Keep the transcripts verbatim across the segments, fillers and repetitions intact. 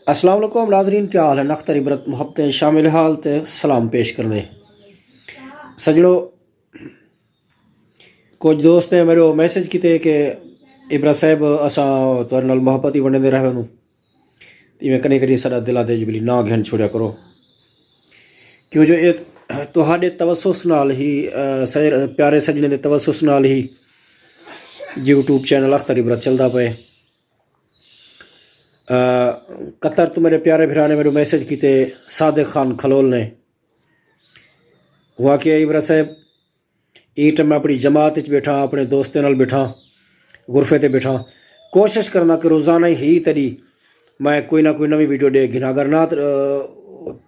السلام علیکم ناظرین، کیا حال ہے؟ نختر عبرت محبتیں شامل حال تے سلام پیش کرنے۔ سجنو، کچھ دوست ہیں میرے میسج کیتے کہ عبرت صاحب، اساں تہاڈے نال محبت ہی ونڈیندے رہ ونوں، تے ایویں کنے کنے ساڈا دلا دے جبلی نہ گھن چھوڑیا کرو، کیوں جو اے تہاڈے توسس نال ہی، آ، سیر-، پیارے سجنے دے توسس نال ہی یوٹیوب چینل اختر عبرت چلدا پئے۔ آ، قطر تو میرے پیارے بھرا نے میرے میسج کیتے، صادق خان کھلول نے۔ واقعی عبرت صاحب، ایں ٹائم میں اپنی جماعت وچ بیٹھا، اپنے دوستیں نال بیٹھا، غرفے تے بیٹھا، کوشش کرنا کہ روزانہ ہی تیری میں کوئی نہ کوئی نویں ویڈیو ڈیکھ گھنا، اگر نہ تے، آ،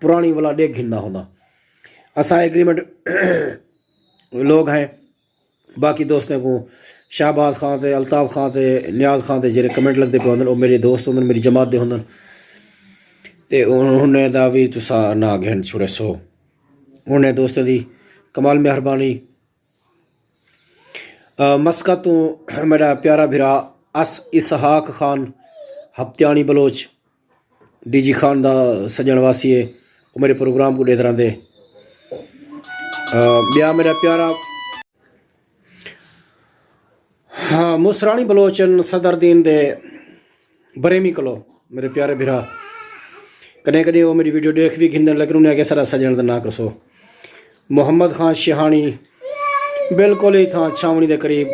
پرانی والا ڈیکھ گھننا ہوندا۔ اساں ایگریمنٹ لوگ ہیں، باقی دوستیں کو شہباز خان تے الطاف خان تے نیاز خان تے جڑے کمنٹ لگدے پے ہوندن، او میرے دوست ہوندن، میری جماعت دے ہوندن، تے انہیں دا بھی تساں نہ گھن چھوڑے سو۔ انہیں دوستیں دی کمال مہربانی۔ آ، مسقط توں میرا پیارا بھرا اس اسحاق خان ہپتیانی بلوچ، ڈی جی خان دا سجن واسی ہے، او میرے پروگرام کو ڈیدھ رہندے۔ آ، بیا میرا پیارا، ہاں، مصرانی بلوچن صدر دین دے بریمی کلو، میرے پیارے بھرا۔ کدے کدے وہ میری ویڈیو دیکھ بھی گھندن، لیکن انہیں آگے سارا سجن دا نہ کرسو۔ محمد خان شہانی بالکل ہی تھاں چھاونی دے قریب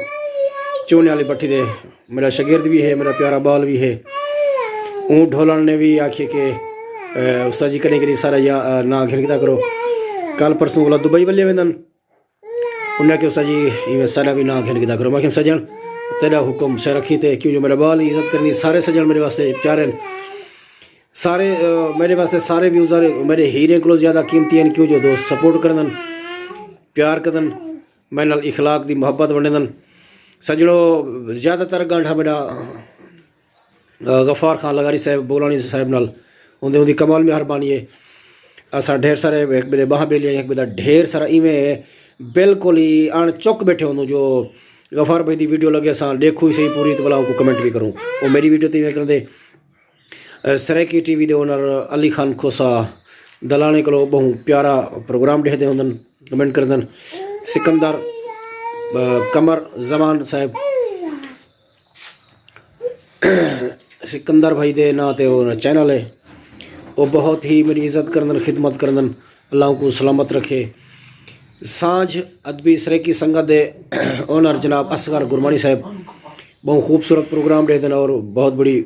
چونے والی بٹھی دے میرا شاگرد بھی ہے، میرا پیارا بال بھی ہے۔ اون ڈھولن نے بھی آکھیے کہ، اے، استاد جی کدے کدے سارا یا، اے، نہ گھن کیتا کرو۔ کل پرسوں والا دبئی والے ویندن۔ انہیں آکھیا، "استاد جی، ایویں ساڈا وی ناں گھن گھدا کرو۔" میں آکھیا، "سجن، تیڈا حکم سر رکھی تے، کیوں جو میرا بال عزت کرنی، سارے سجن میرے واسطے پیارے ہن۔" سارے، آ، میرے واسطے سارے ویوزر میرے ہیرے کولوں زیادہ قیمتی ہن، کیوں جو دوست سپورٹ کریندن، پیار کریندن، میرے نال اخلاق دی محبت ونڈیندن۔ سجنو، زیادہ تر گانڈھا میرا غفار خان لغاری صاحب بولانی صاحب نال ہوندے ہوندی کمال مہربانی ہے۔ اساں ڈھیر سارے ہک ٻئے دے ٻانہہ ٻیلیاں، ہک ٻئے دا ڈھیر سارا ایویں ہے، بالکل ہی اݨ چک ٻیٹھے ہوندوں جو غفار بھائی دی ویڈیو لڳے اساں ݙیکھوں ہی صحیح پوری تے بھلا اوکوں کمنٹ وی کروں۔ او میری ویڈیو تے ایویں کریندے۔ اے، سرائیکی ٹی وی دے اونر علی خان کھوسہ دلانے کولو ٻہوں پیارا پروگرام ݙیہدے ہوندن، کمنٹ کریندن۔ سکندر، اے، قمر زمان صاحب سکندر بھائی دے ناں تے او چینل ہے، او بہت ہی میری عزت کریندن، خدمت کریندن، اللہ اونکوں سلامت رکھے۔ سانجھ ادبی سرائیکی سنگت دے اونر جناب اصغر گرمانی صاحب ٻہوں خوبصورت پروگرام ݙیہدن اور بہت بڑی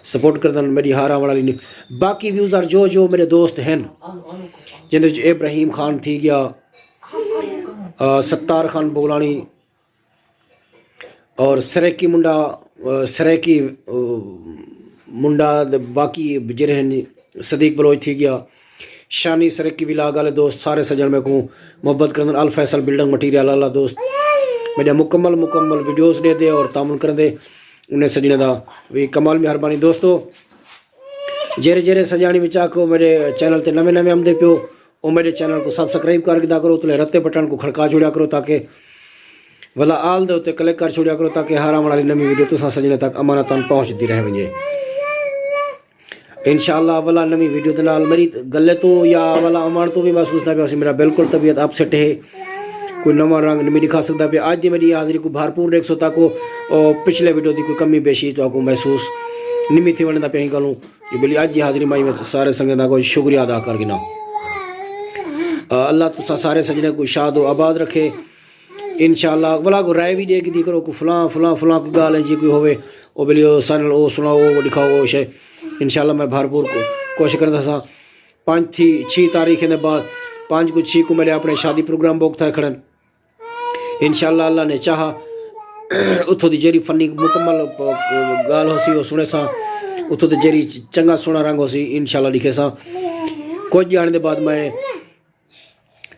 سپورٹ کریندن میری ہار آوݨ والی نی-، باقی ویوزر جو جو میرے دوست ہن، جیندے وچ ابراہیم خان تھی ڳیا، آ، ستار خان بولانی، اور سرائیکی منڈا، آ، سرائیکی، آ، منڈا دے باقی جڑے ہن، صدیق بلوچ تھی ڳیا، شانی سرائیکی ولاگ والے دوست سارے سجن میکوں محبت کریندن، الفیصل بلڈنگ مٹیریل والا دوست میݙے مکمل، مکمل ویڈیوز ݙیہدے اور تعاون کریندے، انہیں سجنیں دا وی کمال مہربانی۔ دوستو، جیرھے جیرھے سجاݨی وچ آکھو میݙے چینل تے نویں نویں آمدے پیو، او میݙے چینل کوں سبسکرائب کر گھدا کرو، اتلے رتے بٹن کوں کھڑکا چھوڑیا کرو تاکہ ولا آل دے اتے کلک کر چھوڑیا کرو تاکہ ہر آوݨ والی نویں ویڈیو تساں سجنیں تک امانتاً پہنچدی رہ ونڄے۔ انشاءاللہ ولا نویں ویڈیو دے نال میری گلے توں یا ولا آوݨ توں وی محسوس نہ پیا ہوسی، میرا بالکل طبیعت اپسیٹ ہے، کوئی نواں رنگ نمی ݙکھا سڳدا پیا۔ اڄ دی میݙی حاضری کوں بھرپور ݙیکھسو تاکو او پچھلے ویڈیو دی کوئی کمی بیشی تہاکوں محسوس نمی تھی ونڄدا پیا۔ ہیں ڳالھوں جو بلی اڄ دی حاضری مائی میں سارے سنگتاں دا کوئی شکریہ ادا کر گھناں۔ آ، اللہ تساں سارے سجنیں کوں شاد و آباد رکھے۔ انشاءاللہ ولا کو رائے وی ݙے گھدی کرو، کو فلاں، فلاں، فلاں کوئی ڳالھ ہے جی کوئی ہووے، او بلی او سن او سݨاؤ، او ݙکھاؤ، او شے۔ انشاءاللہ میں بھرپور کو-، کوشش کریندا ساں۔ پنج تھی، چھی تاریخ دے بعد، پنج کو چھی کو میرے اپنے شادی پروگرام بک تھئے کھڑن۔ انشاءاللہ اللہ نے چاہا، اتھوں دی جیڑھی فنی مکمل پ-، پ-، ڳالھ ہوسی، او سݨیساں۔ اتھوں دی جیڑھی چ-، چنڳا سوہݨا رنگ ہوسی، انشاءاللہ ݙکھیساں۔ کجھ ڄاݨ دے بعد میں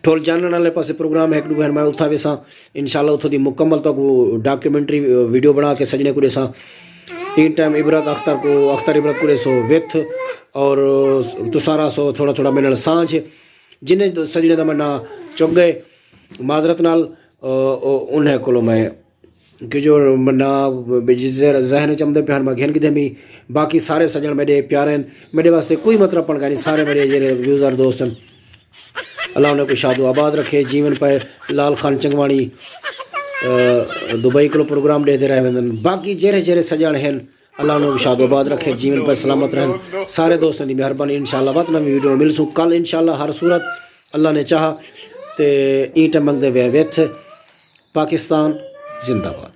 ٹھول جانݨ والے پاسے پروگرام ہے، ہک ݙو بہن میں اتھاں ویساں۔ انشاءاللہ اتھوں دی مکمل تہاکوں ڈاکیومنٹری ویڈیو بݨا کے سڄݨیں کوں ݙیساں۔ ایں ٹائم عبرت اختر کو، اختر عبرت کو ݙیسو وتھ، اور تساں رہسو تھوڑا تھوڑا میݙے نال سانجھ۔ جنہیں سڄݨیں دا میں ناں چک ڳئے، معذرت نال، آ، او، انہیں کولوں میں کہ جو منا جس ذہن چمدے پہن میں گھن کے دے می۔ باقی سارے سجن میرے پیارے ہیں، میرے واسطے کوئی مطلب پڑ گئے نہیں۔ سارے میرے جڑے یوزر دوست ہیں، اللہ انہیں کو شاد و آباد رکھے۔ جیون پہ لال خان چنگوانی دبئی کو پروگرام دے دے رہے ہیں۔ باقی جڑے جڑے سجن ہیں، اللہ انہیں کو شاد و آباد رکھے، جیون پہ سلامت رہن۔ سارے دوستوں دی مہربانی۔ انشاءاللہ وقت میں ویڈیو مل سوں کل انشاءاللہ ہر صورت اللہ نے چاہا۔ تے اینٹے منگدے وے ویتھ۔ پاکستان زندہ باد۔